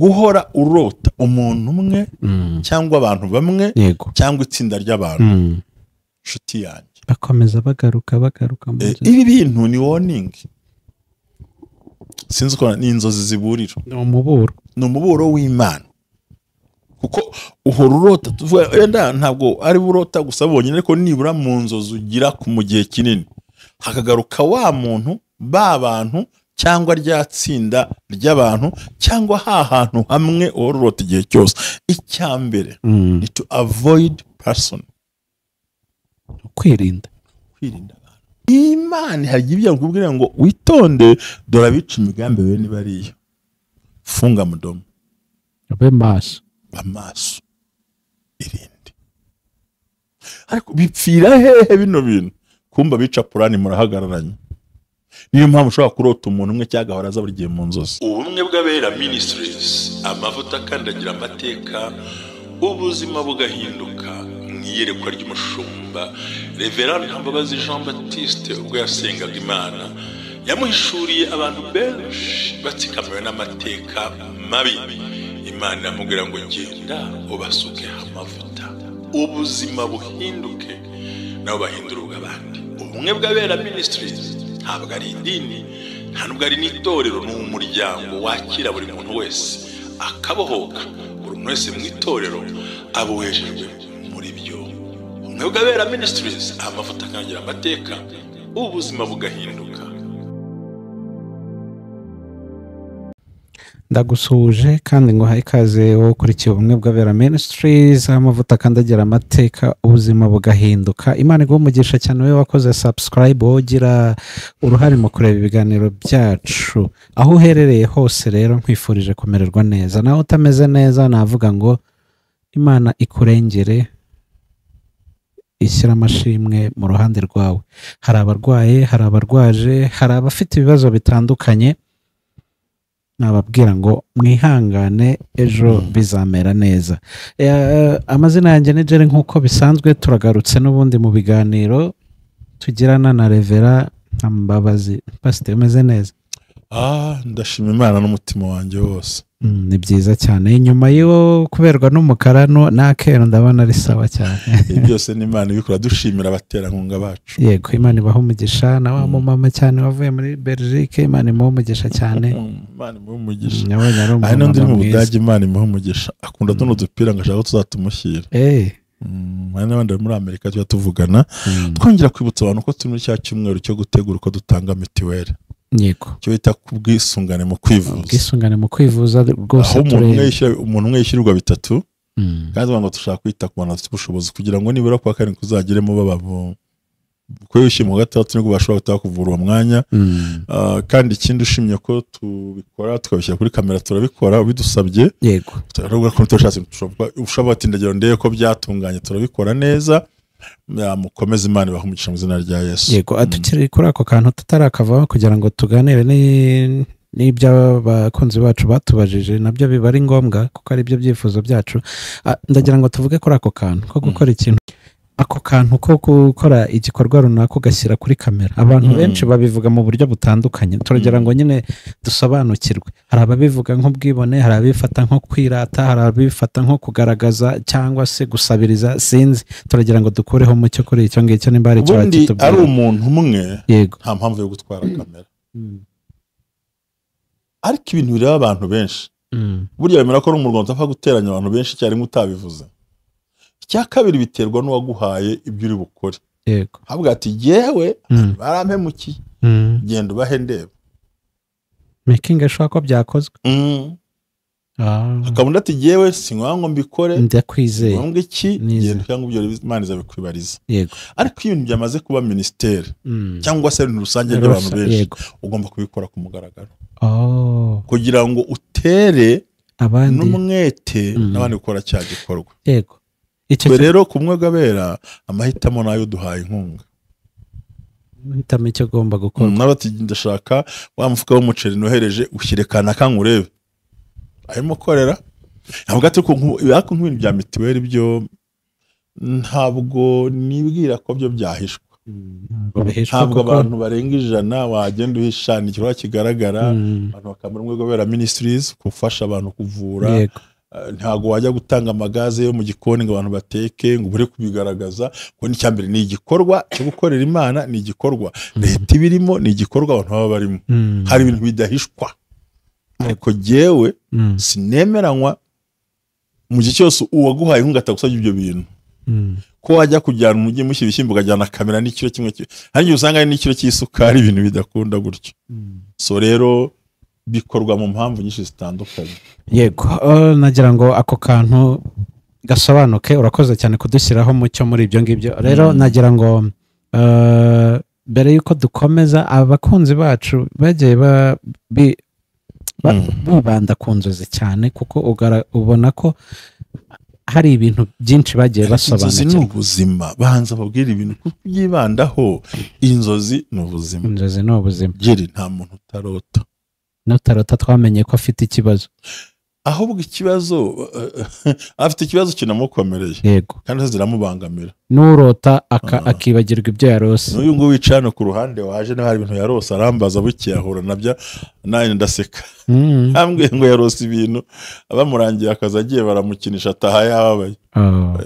Guhora urota umuntu umwe cyangwa abantu bamwe cyangwa itsinda ry'abantu, inshuti yanjye, bakomeza bagaruka bagaruka. Ibi bintu ni warning, sinzi uko ni inzozi ziburira, ni umuburo, ni umuburo w'Imana. Kuko uhora urota, tuvuga wenda ntabwo ari urota gusa bonyine, ariko nibura mu nzozi ugira mu gihe kinini hakagaruka wa muntu, ba bantu, cyangwa rya tsinda ry'abantu, cyangwa ha hantu hamwe uhora urota igihe cyose. Icya mbere ni to avoid person, kwirinda abantu. Imana hari ibyo yakubwira ngo witonde, dore abica imigambi bene bariya, funga mudomo, abe maso, amaso, irinde. Ariko bipfira hehe bino bintu? Kumba bica purani murahagararanye. Niyo mpamvu ushobora kurota umuntu umwe cyangwa agahora aza buri gihe mu nzozi. Ubumwe bw'Abera Ministries, amavuta akandagira amateka, ubuzima bugahinduka. Mu iyerekwa ry'umushumba Reverend Ntambabazi Jean Baptiste, ubwo yasengaga Imana, yamuhishuriye abantu benshi batsikamiwe n'amateka mabi. Imana iramubwira ngo genda ubasuke amavuta, ubuzima buhinduke, nabo bahindura ubw'abandi. Ubumwe bw'Abera Ministries ntabwo ari idini, nta nubwo ari n'itorero, ni umuryango wakira buri muntu wese akabohoka. Buri muntu wese mu itorero abohejejwe muri byo. Ubumwe bw'Abera Ministries, amavuta akangira amateka, ubuzima bugahinduka. Ndagusuhuje kandi ngo haye ikaze wowe ukurikiye Ubumwe bw'Abera Ministries, amavuta akandagira amateka, ubuzima bugahinduka. Imana iguhe umugisha cyane wowe wakoze subscribe, wowe ugira uruhare mu kureba ibiganiro byacu aho uherereye hose. Rero nkwifurije kumererwa neza, nawe utameze neza navuga ngo Imana ikurengere, ishyira amashimwe mu ruhande rwawe. Hari abarwaye, hari abarwaje, hari abafite ibibazo bitandukanye, nababwira ngo mwihangane, ejo bizamera neza. Amazina yanjye ni Jerry, nk'uko bisanzwe turagarutse n'ubundi mu biganiro tugirana na Reverend Ntambabazi. Pastor, umeze neza? Ndashima Imana n'umutima wanjye wose. Ni byiza cyane. Nyuma yo kuberwa n'umukara n'akero ndabona ari sawa cyane. Byose ni Imana ibikora, dushimira abaterankunga bacu. Yego, Imana ibaha umugisha. Na wa mumama cyane wavuye muri Belgique, Imana imuha umugisha cyane. Imana imuha umugisha. Hari n'undi mu Budage, Imana imuha umugisha, akunda tuno dupira ngo ashaka ko tuzatumushyira. Hari n'abandi muri Amerika tujya tuvugana. Twongera kwibutsa abantu ko turi muri cya cyumweru cyo gutegura uko dutanga mitiweli. Yego, cyo bita kubwisungane mu kwivuza. Ubwisungane mu kwivuza rwose, aho umuntu umwe yishyurwa bitatu, kandi ngo dushaka kwita ku bantu bafite ubushobozi kugira ngo nibura kwa karindwi kuzageremo babavo, kuko yishyuye mu gatandatu nibwo bashobora gutaha kuvura uwo mwanya. Kandi ikindi ushimye ko tubikora tukabishyira kuri kamera, turabikora ubidusabye. Yego, turavuga ko tutashatse, ushobora ati ndagira ndebe ko byatunganye, turabikora neza. Mukomeze, Imana ibahe umugisha mu izina rya Yesu. Yego, tukiri kuri ako kantu tutarakavaho kugira ngo tuganire n'ibyo abakunzi bacu batubajije, nabyo biba ari ngombwa kuko ari byo byifuzo byacu. Ndagira ngo tuvuge kuri ako kantu ko gukora ikintu, ako kantu ko gukora igikorwa runaka ugashyira kuri kamera. Abantu benshi babivuga mu buryo butandukanye, turagira ngo nyine dusobanukirwe. Hari ababivuga nk'ubwibone, hari ababifata nko kwirata, hari ababifata nko kugaragaza cyangwa se gusabiriza, sinzi. Turagira ngo dukureho umucyo kuri icyo ngicyo, nimba hari icyo wakitubwira. Ari umuntu umwe, nta mpamvu yo gutwara kamera. Ariko ibintu bireba abantu benshi, burya bemera ko ari umurwango utapfa guteranya abantu benshi icyarimwe utabivuze. Icya kabiri biterwa n'uwaguhaye ibyo uri bukore. Yego, havuga ati yewe barampemukiye, genda ubahe ndeba, making sure ko byakozwe. Akabunda ati yewe sinkwa ngo mbikore, ndakwizeye, ngombwa iki, genda cyangwa ibyo Imana izabikwibariza. Yego, ariko ibintu byamaze kuba ministeri cyangwa se ibintu rusange by'abantu benshi, ugomba kubikora ku mugaragaro, kugira ngo utere n'umwete n'abandi gukora cya gikorwa. Yego, twe rero ku Bumwe bw'Abera amahitamo nayo duhaye inkunga, amahitamo icyo agomba gukora. N'abati ndashaka wa mufuka w'umuceri nohereje ushyire kanaka nkurebe arimo korera. Ntabwo ati ko nk'ibintu bya mitiweli byo ntabwo nibwira ko byo byahishwa. Ntabwo bihishwa Ntabwo kuko abantu barenga 100 wagenda uhisha, ni igikorwa kigaragara. Abantu bakambara umwe Bera Ministries, gufasha abantu kuvura. Ntabwo wajya gutanga amagaze yo mu gikoni ngo abantu bateke ngo ubure kubigaragaza, kuko n'icyambere ni igikorwa cyo gukorera Imana, ni igikorwa leta ibirimo, ni igikorwa abantu baba barimo. Hari ibintu bidahishwa, ariko jyewe sinemeranywa mu gihe cyose uwaguhaye inkunga atagusabye ibyo bintu, ko wajya kujyana umujyi mushyira ibishyimbo, ukajyana kamera n'ikiro kimwe, hari igihe usanga hari n'ikiro cy'isukari, ibintu bidakunda gutyo. So rero bikorwa mu mpamvu nyinshi zitandukanye. Yego, nagira ngo ako kantu gasobanuke. Urakoze cyane kudushyiraho mucyo muri ibyo ngibyo. Rero nagira ngo mbere y'uko dukomeza, abakunzi bacu bagiye bibanda ku nzozi cyane, kuko ubona ko hari ibintu byinshi bagiye Inzozi ni basobanukirwa. ubuzima. Banza babwire ibintu kuko ubyibandaho. Inzozi ni ubuzima. Inzozi ni ubuzima. Geri, nta muntu utarota. N'utarota twamenye ko afite ikibazo. Ahubwo ikibazo afite, ikibazo kinamukomereye, kandi ziramubangamira. N'urota akibagirwa ibyo yarose. N'uyu nguyu wicaye hano ku ruhande waje, niba hari ibintu yarose arambaza, bukeye ahura nabyo, nanjye ndaseka. Ambwiye ngo yarose ibintu bamurangiye akazi, agiye baramukinisha, ataha yababaye.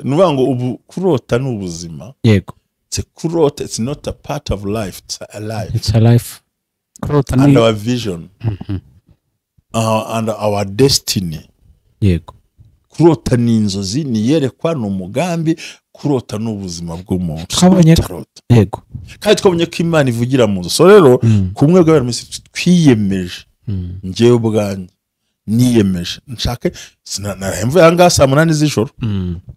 Ni ukuvuga ngo ubu kurota ni ubuzima. It's a kurota, it's not a part of life, it's a life. It's a life. Kurota And ni our vision and our destiny. Kurota ni inzozi, ni iyerekwa, ni umugambi. Kurota ni ubuzima bw'umuntu. Kutarota. Kandi twabonye ko Imana ivugira mu nzu. So rero kumwe bwa minsi twiyemeje, njyewe ubwanjye niyemeje nshake naraye mvuye ahangaha saa 8 z'ijoro,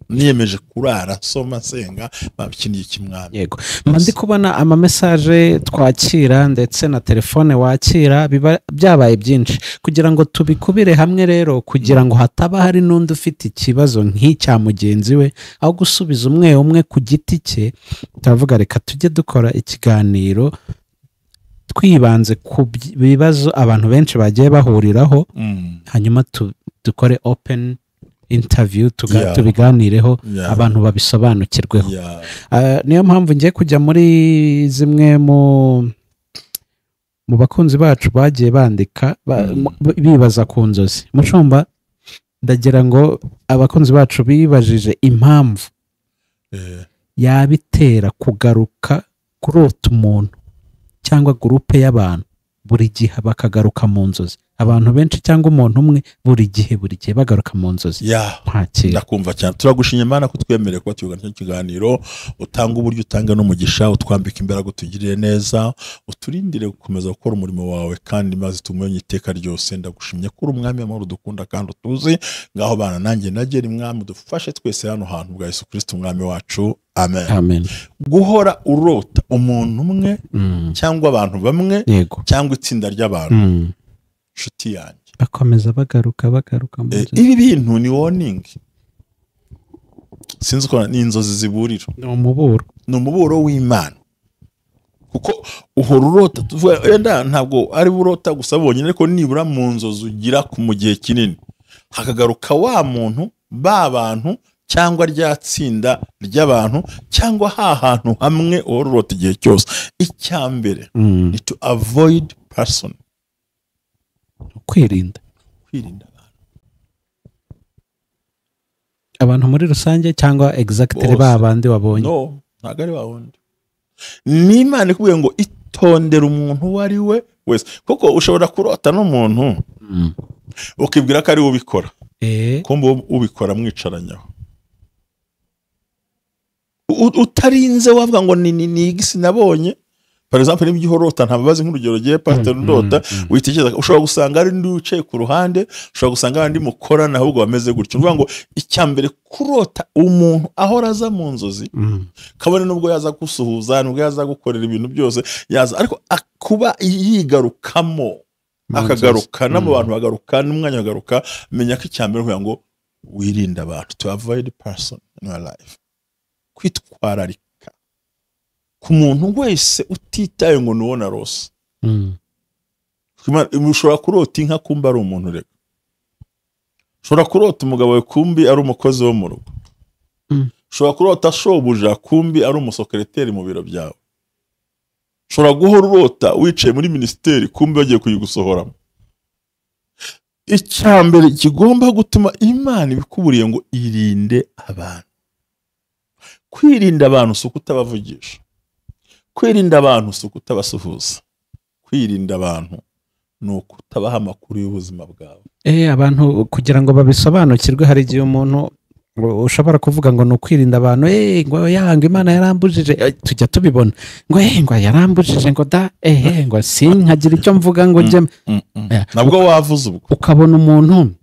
niyemeje kurara nsoma, nsenga ikindi kimwami. Yego, mba ndi kubona amamesaje twakira ndetse na telefone wakira, biba byabaye byinshi kugira ngo tubikubire hamwe. Rero kugira ngo hataba hari n'undi ufite ikibazo nk'icya mugenzi we, aho gusubiza umwe umwe ku giti cye, turavuga reka tujye dukora ikiganiro twibanze ku bibazo abantu benshi bagiye bahuriraho, hanyuma dukore open interview, tubiganireho, abantu babisobanukirweho. Niyo mpamvu ngiye kujya muri zimwe mu bakunzi bacu bagiye bandika bibaza ku nzozi. Mushumba, ndagira ngo abakunzi bacu bibajije impamvu yabitera kugaruka kurota umuntu cyangwa groupe y'abantu buri gihe bakagaruka mu nzozi, abantu benshi cyangwa umuntu umwe, buri gihe buri gihe bagaruka mu nzozi. Nta kintu. Ndakumva cyane. Turagushimye Imana ko twemereye kuba tugana icyo kiganiro. Utanga uburyo, utanga n'umugisha, utwambika imbaraga, utugirire neza, uturindire gukomeza gukora umurimo wawe, kandi maze tumumenye iteka ryose. Ndagushimye ko uri umwami w'amahoro, dukunda kandi utuzi. Ngaho bana nanjye nagera, Mwami, udufashe twese hano hantu bwa Yesu Kristo umwami wacu, amen. Amen. Guhora urota umuntu umwe cyangwa abantu bamwe cyangwa itsinda ry'abantu, nshuti yanjye, bakomeza bagaruka bagaruka mu nzozi. Ibi bintu ni warning, sinzi uko, ni inzozi ziburira. Ni umuburo. Ni umuburo w'Imana, kuko uhora urota, tuvuga wenda ntabwo ari burota gusa bonyine, ariko nibura mu nzozi ugira mu gihe kinini hakagaruka wa muntu, ba bantu, cyangwa rya tsinda ry'abantu, cyangwa ha hantu hamwe uhora urota igihe cyose. Icya mbere ni to avoid person. Kwirinda. Kwirinda abantu. Abantu muri rusange cyangwa exactly Bose. ba bandi wabonye? No, ntabwo ari wa wundi. Ni Imana ikubwiye ngo itondere umuntu uwo ari we wese, kuko ushobora kurota n'umuntu ukibwira ko ari we ubikora, kumbe ubikora mwicaranyaho. Utarinze wavuga ngo ni igisi nabonye. Par exemple, niba ujya urota, nta mbabazi, nk'urugero ugiye pastor, ndota, witekereza, ushobora gusanga ari undi wicaye ku ruhande, ushobora gusanga ari undi mukorana ahubwo bameze gutyo. Uvuga ngo icya mbere, kurota umuntu ahora aza mu nzozi, kabone nubwo yaza gusuhuza, nubwo yaza gukorera ibintu byose yaza, ariko kuba yigarukamo, Mu nzozi. akagaruka no mu bantu bagaruka n'umwanya bagaruka, menya ko icya mbere kugira ngo wirinde abantu, to avoid person in your life, kwitwararika ku muntu wese utitaye ngo nuwo narose. Ushobora kurota inka kumba ari umuntu. Reka, ushobora kurota umugabo wawe kumbi ari umukozi wo mu rugo. Ushobora kurota shobuja kumbi ari umusokereteri mu biro byawe. Ushobora guhora urota wicaye muri minisiteri kumbe bagiye kuyigusohoramo. Icya mbere kigomba gutuma Imana ibikuburiye ngo irinde abantu. Kwirinda abantu si ukutabavugisha, kwirinda abantu si ukutabasuhuza, kwirinda abantu ni ukutabaha amakuru y'ubuzima bwawe. Abantu kugira ngo babisobanukirwe, hari igihe umuntu ushobora kuvuga ngo ni ukwirinda abantu, ngo yanga Imana yarambujije, tujya tubibona ngo ngo yarambujije ngo da ngo sinkagira icyo mvuga ngo njye. Nabwo wavuze ubwo ukabona umuntu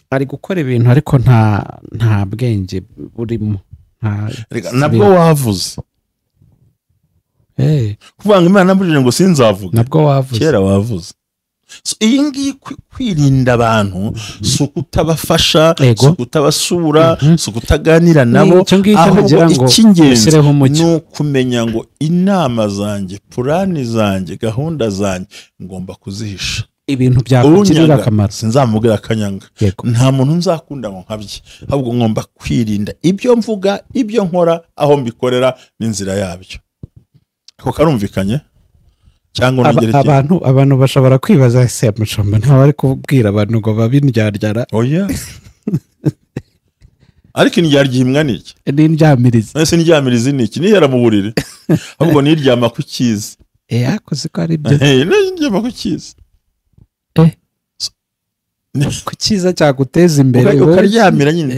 ari gukora ibintu ariko nta bwenge burimo. Nabwo wavuze kuvuga ngo Imana yarambujije ngo sinzavuga, nabwo wavuze kera wavuze. So iyi ngiyi kwirinda abantu si ukutabafasha, si ukutabasura, si ukutaganira nabo, ahubwo icy'ingenzi ni ukumenya ngo inama zanjye, purani zanjye, gahunda zanjye ngomba kuzihisha. Ibintu byakugirira akamaro sinzamubwira akanyanga, nta muntu nzakunda ngo nkabye, ahubwo ngomba kwirinda ibyo mvuga, ibyo nkora, aho mbikorera n'inzira yabyo. Ako karumvikanye? Abantu bashobora kwibaza ese mushumba ntawe ari kubwira abantu ngo babindyardyara. Oya. Ariko indyarya imwa ni iki? Ni indyamirizi. Ese indyamirizi ni iki? Nihera mu buriri. Ahubwo niryama ku cyiza. Akoze ko ari byo. Niryama ku cyiza. Ku cyiza cyaguteza imbere ukaryamira nyine.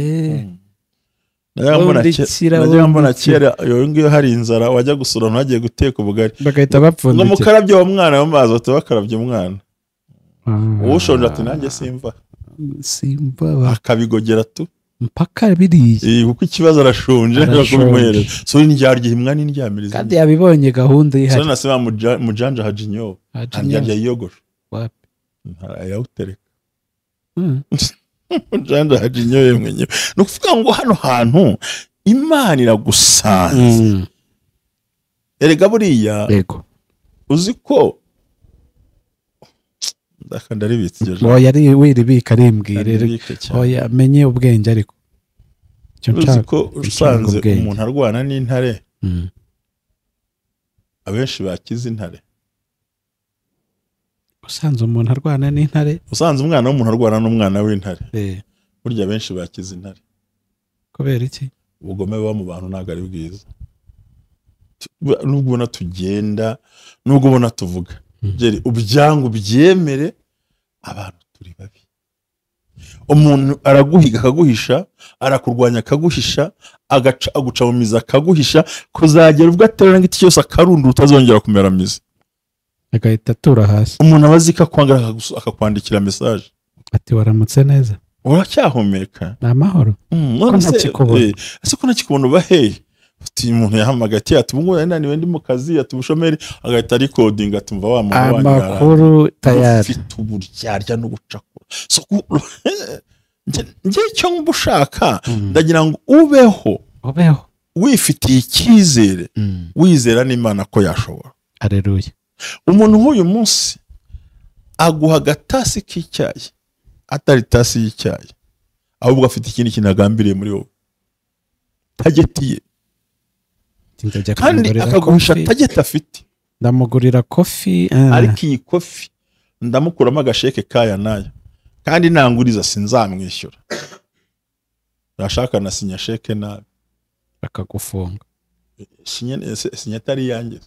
Najya mbona kera iyo ngiyo hari inzara wajya gusura ntagiye guteka ubugari bagahita bapfundikira ngo mukarabye uwo mwana mu mazi, batabakarabye umwana ushonje ati nanjye simva akabigogera tu mpaka biriye, kuko ikibazo arashonje kubimuhereza. So indyarya imwa n'indyamiriza kandi yabibonye gahunda ihari. So nasema mujanja hajinyo andyarya yiyogosha wapi ntayawutereka mujanja hajinyo mwenyewe. Ni ukuvuga ngo hano hantu Imana iragusanze. Erega buriya uzi ko ndakaribitse. Oya ari wiribika arimbwire. Oya menye ubwenge ariko. Uzi ko usanze umuntu arwana n'intare, abenshi bakize intare. Usanze umuntu arwana n'intare, usanze umwana w'umuntu arwana n'umwana w'intare, burya benshi bakize intare. Kubera iki? Ubugome buba mu bantu ntabwo ari bwiza. Nubwo ubona tugenda, nubwo ubona tuvuga, ubyangu ubyemere, abantu turi babi. Umuntu araguhiga akaguhisha, arakurwanya akaguhisha, aguca mu mizi akaguhisha, kuzagera ubwo aterura igiti cyose akarundura utazongera kumera mizi, agahita atura hasi. Umuntu aba azi ko akwanga akakwandikira message ati waramutse neza, uracyahumeka, ni amahoro, ese ko ntakikubona uba hehe? Uti umuntu yahamagaye ati ati ubungubu naniwe ndi mu kazi, ati ubushomeri, agahita recording ati mva wa muntu wanyu amakuru tayari. Ufite uburyarya no gucakura. So njye icyo mbushaka ndagira ngo ubeho wifitiye icyizere, wizera n'Imana ko yashobora. Haleluya. Umuntu nk'uyu munsi aguha agatasi k'icyayi atari tasi y'icyayi, ahubwo afite ikindi kintu agambiriye muri wowe, tagetiye, kandi akaguhisha tageti afite. Ndamugurira kofi, ariko iyi kofi ndamukuramo agasheke kaya nayo, kandi nanguriza sinzamwishyura, nashaka na sinya sheke nabi bakagufunga. Sinya atari iyanjye,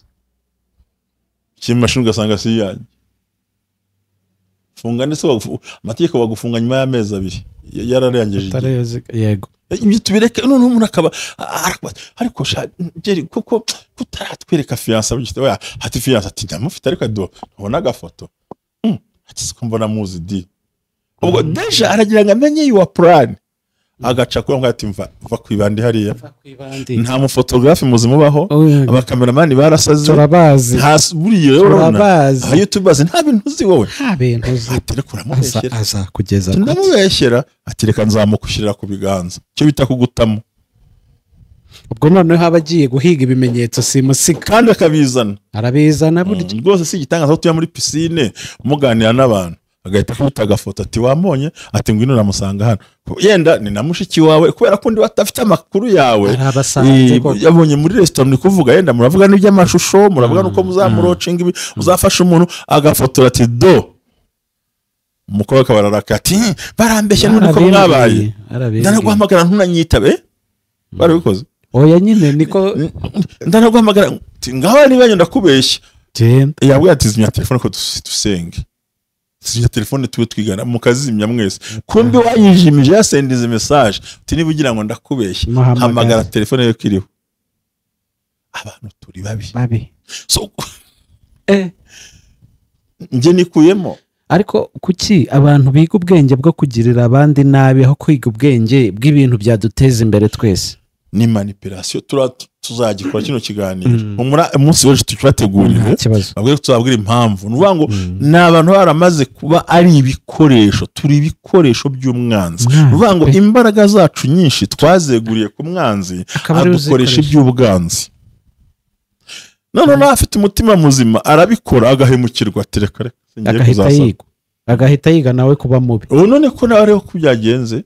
kimashini ugasanga si iyanjye. Funga ndetse amategeko bagufunga nyuma y'amezi 2 yararangije. Yego. Ibyo tubireke. None umuntu akaba ariko Jerry kuko kutaratwereka fiance bugite, oya hati fiance ati ndamufite ariko do ubona agafoto ati siko mbona muzi di. Ubwo deja aragira ngo amenye your plan, agaca kuri ngo ati mva kwibandi hariya, nta mufotografe muzima ubaho, abakameramani barasaze, turabazi, buriya turabazi, ayo tubazi nta bintu uzi wowe, nta bintu uzi. Ati reka uramubeshyera, aza kugeza ndamubeshyera, ati reka nzamukushyirira ku biganza, icyo bita kugutamo. Ubwo noneho aba agiye guhiga ibimenyetso simusiga, kandi akabizana, arabizana burya. Rwose si igitangaza aho tuya muri piscine muganira n'abantu, Agahita akubita agafoto ati wambonye, ati ngwino uramusanga hano. Yenda ni na mushiki wawe, kubera ko undi atafite amakuru yawe. Arabasanze koko. Yabonye muri restaurant muri kuvuga, yenda muravuga n'iby'amashusho, muravuga nuko muzamurocinga ibi, uzafasha umuntu, agafotora ati do. Umukobwa akaba araraka ati barambeshya none ko mwabaye. Ndanaguhamagara ntunanyitabe. Barabikoze. Oya nyine niko ndanaguhamagara ngaho niba nyenda kubeshya. Genda. Yabwiye ati zimya telefone ko dusenge. Zimya telefone tube twigana mukazimya mwese. Kumbe wayijimije yasendize message. Uti niba ugira ngo ndakubeshya, hamagara telefone yo kiriho. Abantu turi babi. Babi. So nje nikuyemo. Ariko kuki abantu biga ubwenge bwo kugirira abandi nabi aho kwiga ubwenge bw'ibintu byaduteza imbere twese? Ni manipulation. Tuzagikora kino kiganiro. Umunsi w'ejo tukibategurire. Abwiye tuzabwira impamvu. Nuvuga ngo ni abantu baramaze kuba ari ibikoresho, turi ibikoresho by'umwanzi. Nuvuga ngo imbaraga zacu nyinshi twazeguriye ku mwanzi, adukoresha iby'ubwanzi. None afite umutima muzima arabikora agahemukirwa ati reka agahita yiga nawe kuba mubi. Ubu none ko nawe ariho kubyagenze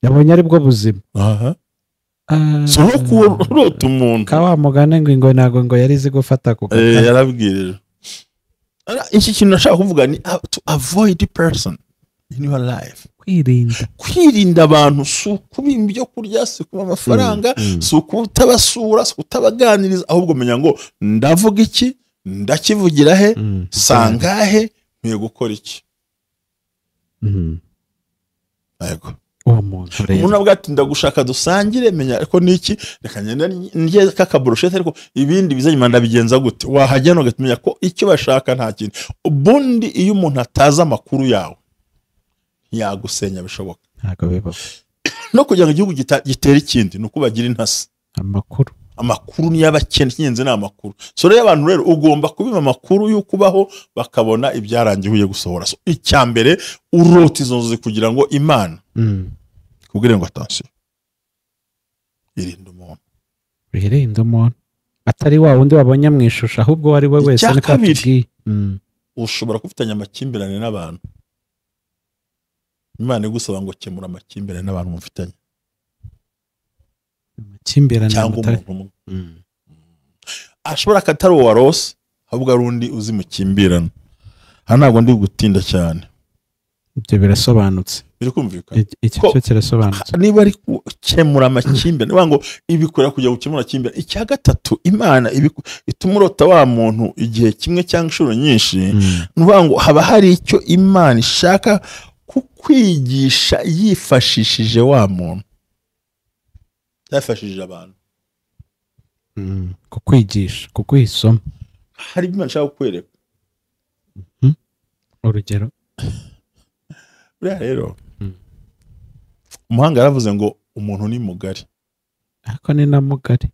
yabonye ari bwo buzima. Aha. So kurota umuntu kawa mugane ngo ingwe nago ngo yarize gufata ku yarabwirije. Iki kintu nashaka kuvuga ni to avoid the person in your life. Kwirinda abantu, si ukubimba ibyo kurya, si kuba amafaranga, si ukutabasura, si kutabaganiriza, ahubwo menya ngo ndavuga iki, ndakivugira he, sangahe, nkwiye gukora iki. Yego. Umuntu avuga ati ndagushaka dusangire, menya ariko niki, reka ngende ndye kakaburushete, ariko ibindi biza nyuma ndabigenza gute? Wahajya ugatumenya ko icyo bashaka nta kintu. Ubundi iyo umuntu atazi amakuru yawe yagusenya bishoboka. Ntago bibaho. No kugira ngo igihugu gitere ikindi ni uko bagira intasi. Amakuru ni y'abakene, ingenzi ni amakuru. So rero abantu rero ugomba kubima amakuru y'uko ubaho bakabona ibyarangiye ugiye gusohora. So icya mbere urota izo nzozi kugira ngo Imana kubwire ngo attention. Irinde umuntu. Irinde umuntu. Atari wa wundi wabonye mu ishusho, ahubwo wari we wese niko atubwiye. Ushobora kufitanya amakimbirane n'abantu. Imana igusaba ngo kemura amakimbirane n'abantu mufitanye. Amakimbirane cyangwa umuntu umwe. Ashobora katari uwo warose, ahubwo ari undi uzi mukimbirana. Hano ntabwo ndi gutinda cyane. Ibyo birasobanutse. Biri kumvikana. Icyo cyo kirasobanutse. Niba ari gukemura amakimbirane, niba ngo ibikora kugira gukemura amakimbirane. Icya gatatu, Imana ituma urota wa muntu igihe kimwe cyangwa inshuro nyinshi, nuvuga ngo haba hari icyo Imana ishaka kukwigisha yifashishije wa muntu. Yafashishije abantu. Kukwigisha, kukwisoma. Hari ibyo Imana ishaka kukwereka. Urugero. Buriya rero umuhanga yaravuze ngo umuntu ni mugari. Ariko ni na mugari.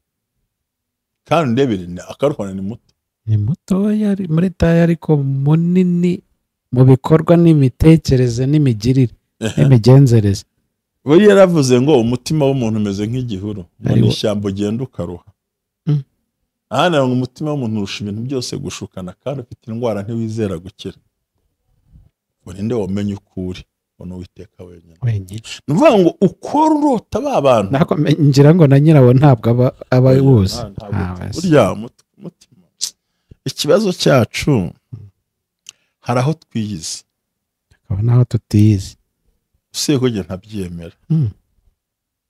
Kandi ndebere akarukwana ni muto. Ni muto yari muri taya, ariko munini mu bikorwa n'imitekerereze n'imigirire n'imigenzereze. Buriya yaravuze ngo umutima w'umuntu umeze nk'igihuru, ngo ishyamba ugenda ukaruha. Ahana ngo umutima w'umuntu urusha ibintu byose gushukana, kandi ufite indwara ntiwizera gukira. Ngo ninde wamenye ukuri? Ngo Uwiteka wenyine. Nuvuga ngo ukora urota ba bantu. Nako ngira ngo na nyirawo ntabwo aba wuzi. Burya umutima. Ikibazo cyacu hari aho twiyizi, hakaba naho tutiyizi. Usiye ko ntabyemera.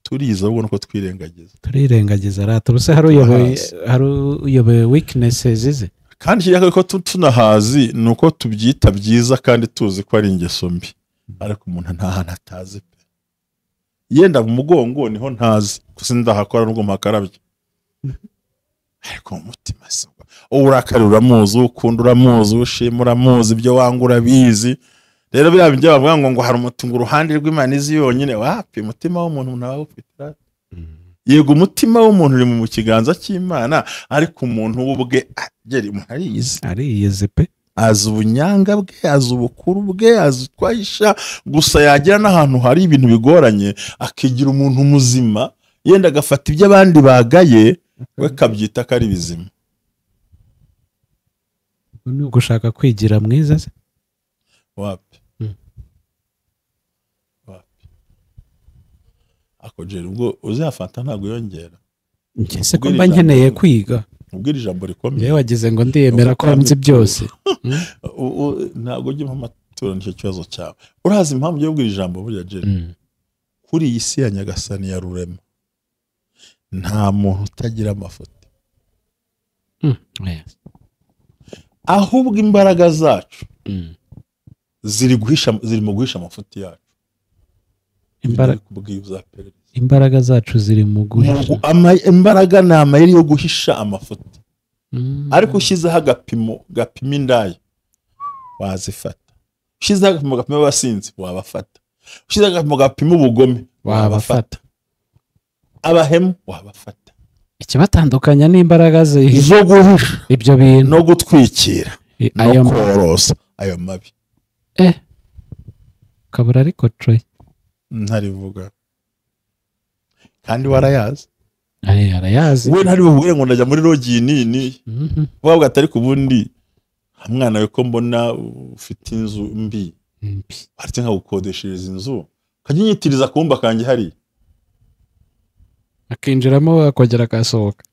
Turiyizi ahubwo nuko twirengagiza. Turirengagiza rata. Ubuse hari uyoboye weaknesses ze. Kandi kirya ko tunahazi nuko tubyita byiza kandi tuzi ko ari ingeso mbi. Ariko umuntu nta hantu atazi pe. Yenda mu mugongo niho ntazi, kuko ndahakora nubwo mpakarabye. Ariko umutima se uburakari uramuzi, ukunda uramuzi, ushima uramuzi, ibyo wanga urabizi. Rero biriya bijya bavuga ngo hari umutungo uruhande rw'Imana izi yonyine, wapi umutima w'umuntu ntawe ufite. Yego umutima w'umuntu uri mu kiganza cy'Imana, ariko umuntu ubwe agera umuntu ariyizi. Ariyizi pe. Azi ubunyanga bwe, azi ubukuru bwe, azi utwahisha, gusa yagera n'ahantu hari ibintu bigoranye akigira umuntu muzima, yenda agafata ibyo abandi bagaye we kabyita ko ari bizima. Ni ugushaka kwigira mwiza se? Wapi. Wapi. Ako Jerry, ubwo uzafata ntabwo yongera. Njye se ko mba nkeneye kwiga. Ubwira ijambo rikomeye. Njye wagize ngo ndiyemera ko nzi byose. Ntabwo ujye amaturo, nicyo kibazo cyawe. Urazi impamvu yo kubwira ijambo burya Jerry? Kuri iyi si ya Nyagasani ya Rurema, nta muntu utagira amafuti. Ahubwo imbaraga zacu ziri mu guhisha amafuti yacu. Imbaraga zacu ziri mu guhisha. Imbaraga ni amayeri yo guhisha amafuti. Ariko ushyizeho agapimo gapima indaya wazifata. Ushyizeho agapimo gapima abasinzi wabafata. Ushyizeho agapimo gapima ubugome wabafata. Abahemu wabafata. Ikibatandukanya n'imbaraga zo guhisha ibyo bintu no gutwikira no korosa ayo mabi. Kabura ariko Troy ntarivuga kandi warayazi. Arayazi. We ntari bubwire ngo ndajya muri rogi nini. Wabwa atari kubundi mwana we ko mbona ufite inzu mbi. Aretse nka gukodeshereza inzu kaginyitiriza kumba kanjye hari. Akinjiramo akongera akasohoka.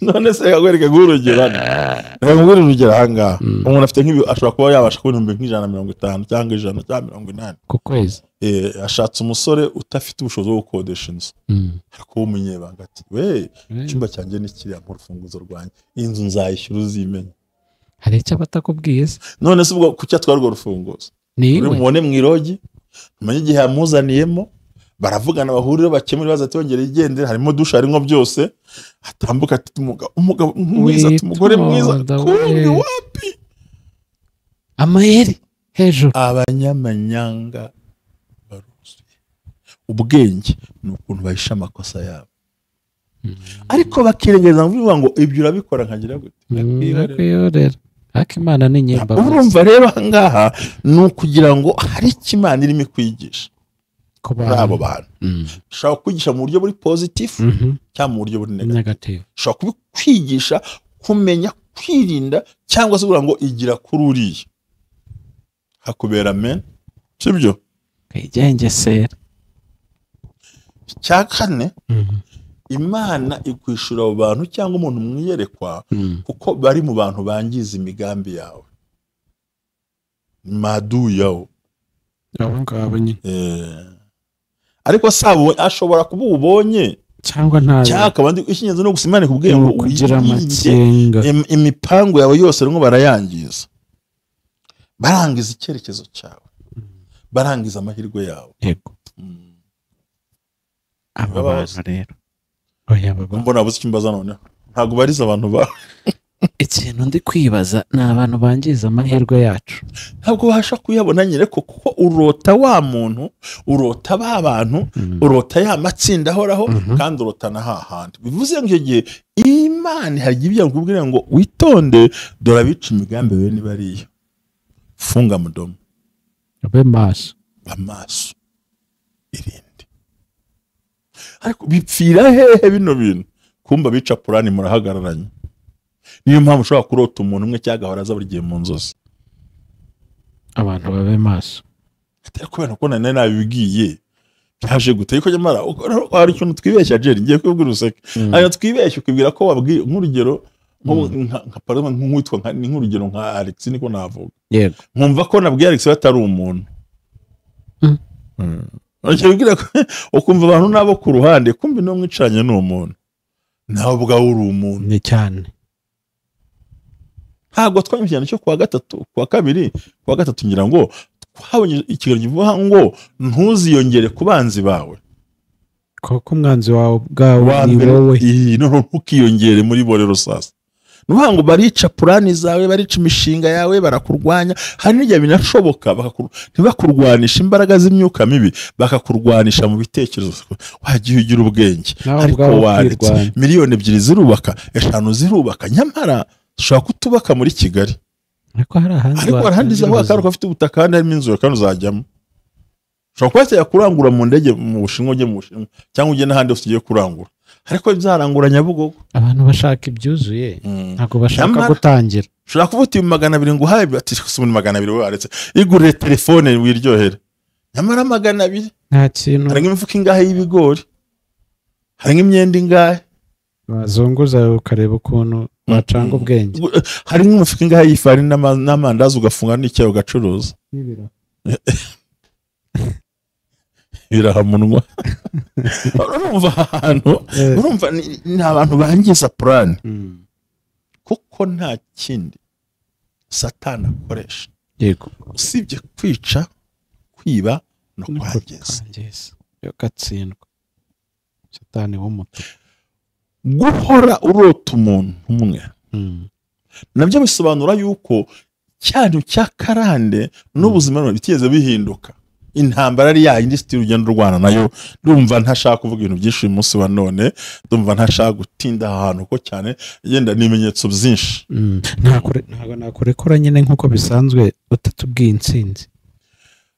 None se yakwereka urugero hano. Reka urugero ahangaha. Umuntu afite nk'ibi ashobora kuba yabasha kubona 150 cyangwa 100 cyangwa 80 ku kwezi. Ashatse umusore utafite ubushobozi bwo gukodesha inzu. Ariko umunyebanga ati we icyumba cyanjye ni kiriya mu rufunguzo rwanjye, inzu nzayishyura uzimenya. Hari icyo batakubwiye se? None se ubwo kuki atwara urwo rufunguzo? Ni mubone mu irogi, umenye igihe yamuzaniyemo, baravugana bahurira bakemura ibibazo ati wongere igendere, harimo dusha harimo byose, atambuka ati umugabo mwiza ati umugore mwiza, kumbi wapi? Amayeri hejuru. Abanyamanyanga baruzuye. Ubwenge ni ukuntu bahisha amakosa yabo. Ariko bakirengeza ngo ngo ibyo urabikora nkagira gute? Ndakwihorera. Ariko Imana ni nyembabazi. Urumva rero ahangaha ni ukugira ngo hari icyo Imana irimo kwigisha kuri abo bantu. Ushobora kwigisha mu buryo buri positive cyangwa mu buryo buri negative. Ushobora kwigisha kumenya kwirinda cyangwa se kugira ngo igira kuri uriya hakubera men, sibyo? Kwigengesera. Icya kane, Imana ikwishura abo bantu cyangwa umuntu mwiyerekwa kuko bari mu bantu bangiza imigambi yawe. Madu yawe. Ariko sabo ashobora kuba ubonye cyangwa ntayo cyaka abandi ikinyenzo no gusimana kubwiye ngo kugira amakenga. Imipango yawe yose rimwe barayangiza. Barangiza icyerekezo cyawe. Barangiza amahirwe yawe. Yego. Aba bantu rero. Oya baba. Mbona abuze ikimbaza none. Ntago bariza abantu ba. Ikintu ndi kwibaza ni abantu bangiza amahirwe yacu. Ntabwo ubasha kuyabona nyine kuko urota wa muntu, urota ba bantu, urota ya matsinda ahoraho kandi urota na hahandi. Bivuze ngo icyo gihe Imana hari ibyo yakubwira ngo witonde dore abica imigambi bene bariya. Funga mudomo. Abe maso. Amaso. Irinde. Ariko bipfira hehe bino bintu? Kumba bica purani murahagararanye. Niyo mpamvu ushobora kurota umuntu umwe cyangwa agahora aza buri gihe mu nzozi. Abantu babe maso. Atari kubera ko nari nabibwiye byaje gute, ariko nyamara hari ikintu twibeshya Jerry, ngiye kubwira useke. Ayo twibeshya ukibwira ko wabwiye nk'urugero nka pardon nk'uwitwa nka nk'urugero nka Alex niko navuga. Yego. Nkumva ko nabwiye Alex batari umuntu. Ukibwira ko ukumva abantu nabo ku ruhande kumbi no mwicaranye ni umuntu. Nawe ubwawe uri umuntu. Ni cyane. Ntabwo twanyuze ikintu cyo kuwa gatatu, kuwa kabiri, kuwa gatatu ngira ngo twabonye ikiganiro kivuga ngo ntuziyongere ku banzi bawe. Koko umwanzi wawe ubwawe ni wowe. None ntukiyongere muri bo rero sasa. Nuvuga ngo barica purani zawe, barica imishinga yawe, barakurwanya. Hari n'igihe binashoboka ntibakurwanisha imbaraga z'imyuka mibi, bakakurwanisha mu bitekerezo. Wagiye ugira ubwenge, ariko waretse miliyoni 2 zirubaka, 5 zirubaka, nyamara ushobora kutubaka muri Kigali. Ariko hari ahandi zubaka ariko afite ubutaka kandi harimo inzu kandi uzajyamo. Ushobora kuba yakurangura mu ndege mu Bushinwa ujye mu Bushinwa cyangwa ujye n'ahandi hose ugiye kurangura. Ariko byarangura Nyabugogo. Abantu bashaka ibyuzuye, ntabwo bashaka gutangira. Ushobora kuvuga uti 200 nguhaye, ati 200 waretse igurire telefone wiryohere. Nyamara 200 nta kintu. Hari nk'imifuka ingahe y'ibigori, hari nk'imyenda ingahe wazunguza ukareba ukuntu wacanga ubwenge, hari nk'imifuka ingahe y'ifarini n'amandazi ugafunga n'icyayi ugacuruza birahamunwa. Urumva ahantu, urumva ni abantu bangiza plan, kuko nta kindi Satani akoresha yego usibye kwica, kwiba no kwangiza. Yogatsindwa Satani w'umutuku. Guhora urota umuntu umwe nabyo bisobanura yuko cyantu cya karande n'ubuzima bitigeze bihinduka. Intambara ari ya indi still ugenda urwana nayo. Ndumva ntashaka kuvuga ibintu byinshi uyu munsi wa none, ndumva ntashaka gutinda ahantu ko cyane yenda n'ibimenyetso byinshi. Ntabwo nakurekora nyine nkuko bisanzwe utatubwiye intsinzi.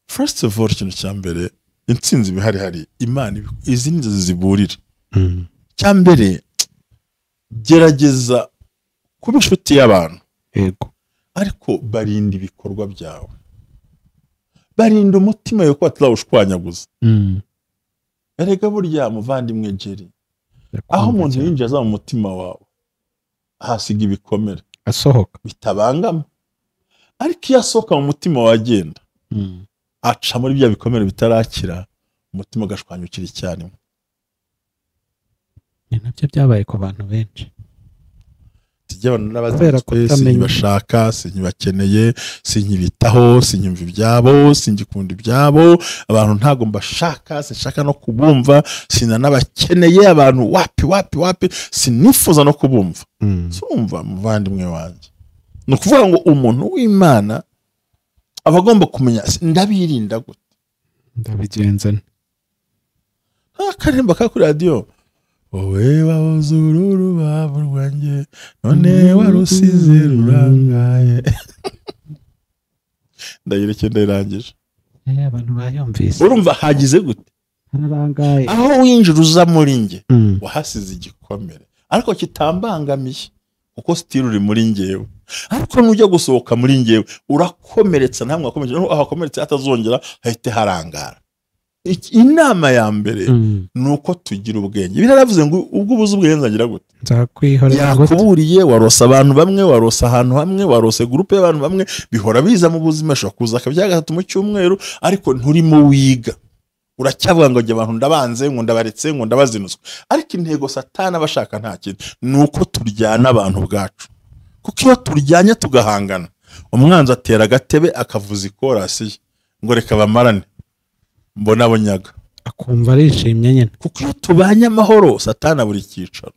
First of all, ikintu cya mbere, intsinzi bihari hari Imana izi n'inzozi ziburira. Cya mbere, gerageza kuba inshuti y'abantu, yego, ariko barinda ibikorwa byawe, barinda umutima yo batazawushwanyaguza. Erega burya muvandimwe Jerry, aho umuntu yinjiye aza mu mutima wawe ahasiga ibikomere, asohoka bitabangama. Ariko iyo asohoka mu mutima wagenda aca muri bya bikomere bitarakira, umutima ugashwanyukira icyarimwe. Ni nabyo byabaye ku bantu benshi. Sinkibashaka, sinkibakeneye, sinkibitaho, sinyumva ibyabo, sinkikunda ibyabo, abantu ntago mbashaka, sinshaka no kubumva, sinanabakeneye, abantu wapi wapi wapi, sinifuza no kubumva. Sumva muvandimwe wanjye. Ni ukuvuga ngo umuntu w'Imana aba agomba kumenya ndabirinda gute, ndabigenza nte. Akaririmba ka kuri radio, wowe wahoze uru rubavu rwanjye none warusize rurangaye. Ndayireke ndayirangije. Abantu bayumvise. Urumva hagize gute? Hararangaye. Aho winjira uza muri nge wahasize igikomere ariko kitambangamiye kuko still uri muri ngewe. Ariko nujya gusohoka muri ngewe urakomeretsa, ntamwe wakomeje, aho wakomeretse atazongera hahite harangara. Inama ya mbere nuko tugira ubwenge. Biraravuze ngo ubwo ubuze ubwenge nzagira gute? Nzakwihorera. Yakuburiye, warose abantu bamwe, warose ahantu hamwe, warose groupe y'abantu bamwe, bihora biza mu buzima, ashobora kuza akabya gatatu mu cyumweru, ariko nturimo wiga. Uracyavuga ngo njye abantu ndabanze, ngo ndabaretse, ngo ndabazinuzwe. Ariko intego Satani abashaka nta kintu, nuko turyana abantu bwacu. Kuko iyo turyanye tugahangana, umwanzi atera agatebe akavuza ikorasi ngo reka bamarane, mbona abonyaga, akumva arishimye nyine. Kuko iyo tubanye amahoro Satani buri cyicaro.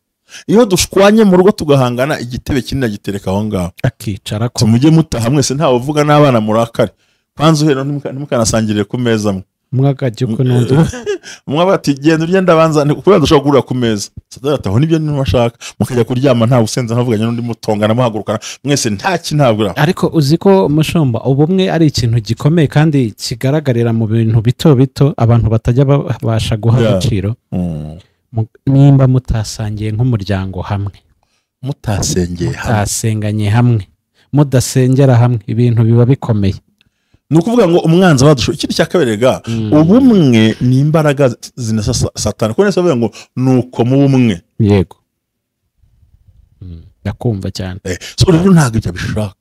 Iyo dushwanye mu rugo tugahangana, igitebe kinini agitereka aho ngaho akicara ko mujye mutaha mwese, ntawe uvuga n'abana murakare. Kwanza uhera ntimukanasangirire ku meza amwe, mwakajya uko n'undi umwe bati genda urye ndabanza, kubera dushobora guhurira ku meza. Satani ati aho nibyo ntibashaka, mukajya kuryama nta usenza ntavuganye n'undi, mutongana muhagurukana mwese nta kintabura. Ariko uzi ko mushumba ubumwe ari ikintu gikomeye kandi kigaragarira mu bintu bito bito abantu batajya babasha guha agaciro. Nimba mutasangiye nk'umuryango hamwe, mutasengeye hamwe, mutasenganye hamwe, mudasengera hamwe, ibintu biba bikomeye. Ni ukuvuga ngo umwanzi wadusho. Ikindi cya kabiri ga, ubumwe ni imbaraga zinasa Satani. Kuko nese bavuga ngo nuko mu bumwe. Yego. Ndakumva cyane. So rero ntabwo ibyo bishaka.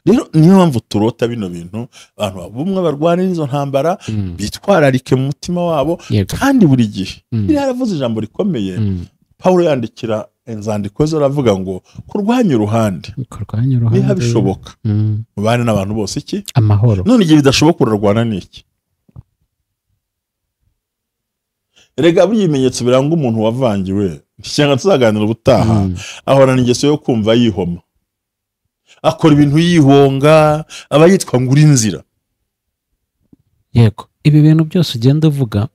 Rero niyo mpamvu turota bino bintu, abantu bumwe barwana n'izo ntambara, bitwararike mu mutima wabo, kandi buri gihe. Biriya yaravuze ijambo rikomeye. Paulo yandikira inzandiko ze aravuga ngo kurwanya uruhande, niba bishoboka mubane n'abantu bose iki amahoro. None igihe bidashoboka urarwana n'iki? Erega ibimenyetso biranga umuntu wavangiwe, cyangwa tuzaganira ubutaha, ahorana ingeso yo kumva yihoma, akora ibintu yihonga, aba yitwa ngo uri inzira. Yego, ibi bintu byose ugenda uvuga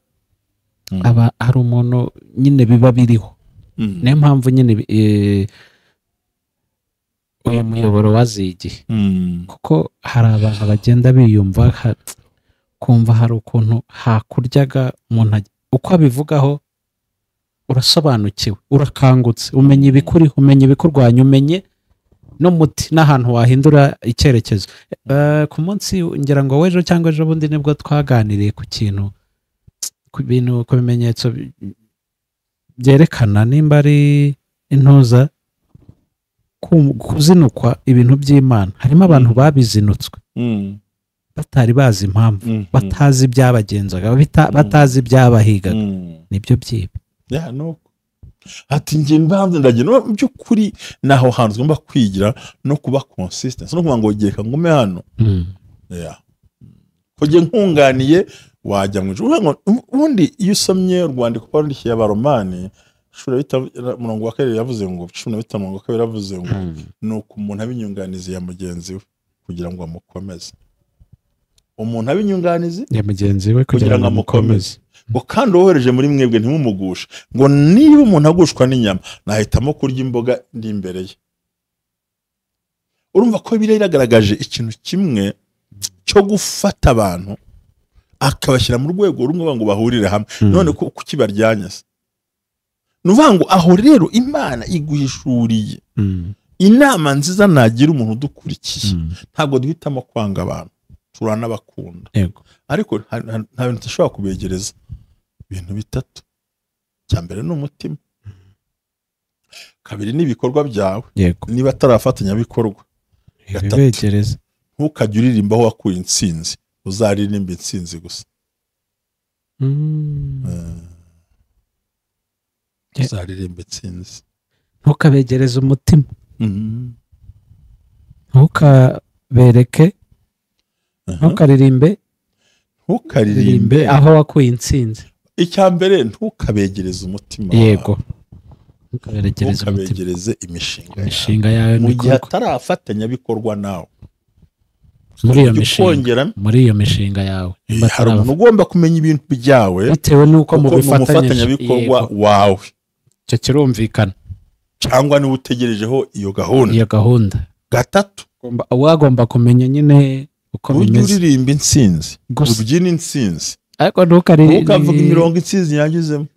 aba hari umuntu nyine biba biriho. Niyo mpamvu nyine uyu muyoboro waziye igihe, kuko hari abantu bagenda biyumva kumva hari ukuntu hakuryaga umuntu uko abivugaho Urasobanukiwe, urakangutse, umenya ibikuriho, umenya ibikurwanya, umenye n'umuti n'ahantu wahindura icyerekezo. Ku munsi ngira ngo w'ejo cyangwa ejo bundi nibwo twaganiriye ku kintu, ku bintu, ku bimenyetso byerekana nimba ari intuza kuzinukwa ibintu by'Imana. Harimo abantu babizinutswe batari bazi impamvu, batazi ibyabagenzaga, batazi ibyabahigaga, nibyo byiba. Ati njye mbanze ndagenda. Mu by'ukuri naho hantu tugomba kwigira no kuba consistent, no kuvuga ngo reka ngume hano. Ko njye nkunganiye wajya mu ijuru. Ubundi iyo usomye urwandiko Pawulo yandikiye Abaromani 15:2 yavuze ngo 15:2 yavuze ngo nuko umuntu aba inyunganizi ya mugenzi we kugira ngo amukomeze. Umuntu aba inyunganizi ya mugenzi we kugira ngo amukomeze. Ngo kandi wohereje muri mwebwe ntimumugushe. Ngo niba umuntu agushwa n'inyama nahitamo kurya imboga ndi imbere ye. Urumva ko Bibiliya iragaragaje ikintu kimwe cyo gufata abantu akabashyira mu rwego rumwe ngo bahurire hamwe. None kuki baryanya se? Nuvuga ngo aho rero Imana iguhishuriye inama nziza nagira umuntu udukurikiye. Ntabwo duhitamo kwanga abantu, turanabakunda. Ariko nta bintu dushobora kubegereza. Ibintu bitatu. Icya mbere ni umutima. Kabiri ni ibikorwa byawe. Niba atarafatanyabikorwa. Gatatu, ntukajye uririmba aho wakuye intsinzi, uzaririmba intsinzi gusa. Uzaririmba intsinzi. Ntukabegereze umutima. Ntukabereke, ntukaririmbe, ntukaririmbe aho wakuye intsinzi. Icya mbere ntukabegereze umutima. Yego. Ntukabegereze imishinga yawe mu gihe atarafatanyabikorwa nawe. Muri iyo mishinga yawe. Hari umuntu ugomba kumenya ibintu byawe bitewe n'uko mubifatanya wawe. Icyo kirumvikana. Cyangwa niba utegerejeho iyo gahunda. Iyo gahunda. Gatatu, wagomba kumenya nyine uko bimeze. Ujye uririmba intsinzi, ubyina intsinzi. Ariko ntukavuge imirongo intsinzi yanyuzemo.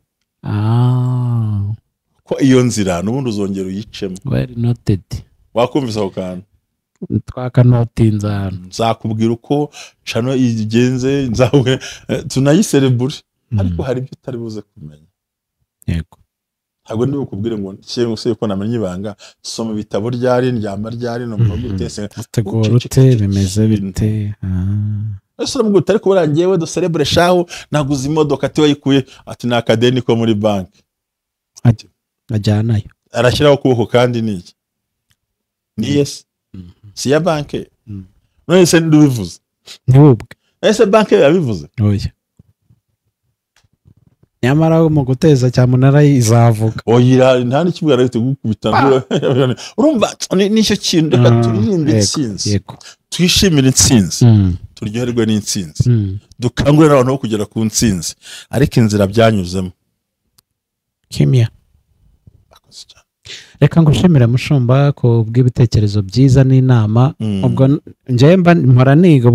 Ko iyo nzira n'ubundi uzongera uyicemo. Well noted. Wakumvise ako kantu? Twakanotinza hano. Nzakubwira uko cano igenze, nzawe tunayiserebure. Ariko hari ibyo utari buze kumenya. Yego. Ntabwo ndi bukubwire ngo usibye ko namenye ibanga, soma ibitabo ryari, ndyama ryari, numva gute, tegura ute, bimeze bite. Ese uramubwira uti ariko buriya njyewe duserebure shahu, naguze imodoka, ati wayikuye, ati ni akadeni ko muri banki. Ajyanayo. Arashyiraho ukuboko kandi ni iki? Ni yes. Si ya banki. None se ndubivuze? Ni ubwe. Ese banki yabivuze? Oya. Nyamara mu guteza cyamunara izavuga. Oya, nta n'ikibwira ariko gukubita. Urumva nicyo kintu, reka turirimbe intsinzi. Twishimire intsinzi. Turyoherwe n'intsinzi. Dukangurire abantu bo kugera ku ntsinzi. Ariko inzira byanyuzemo. Kimya. Reka ngushimire mushumba ku bw'ibitekerezo byiza n'inama. Ubwo njyewe mpora niga,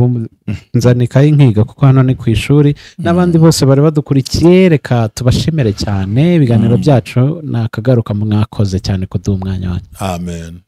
nzanika inkiga kuko hano ni ku ishuri, n'abandi bose bari badukurikiye, reka tubashimire cyane. Ibiganiro byacu nakagaruka, mwakoze cyane kuduha umwanya wanyu. Amen.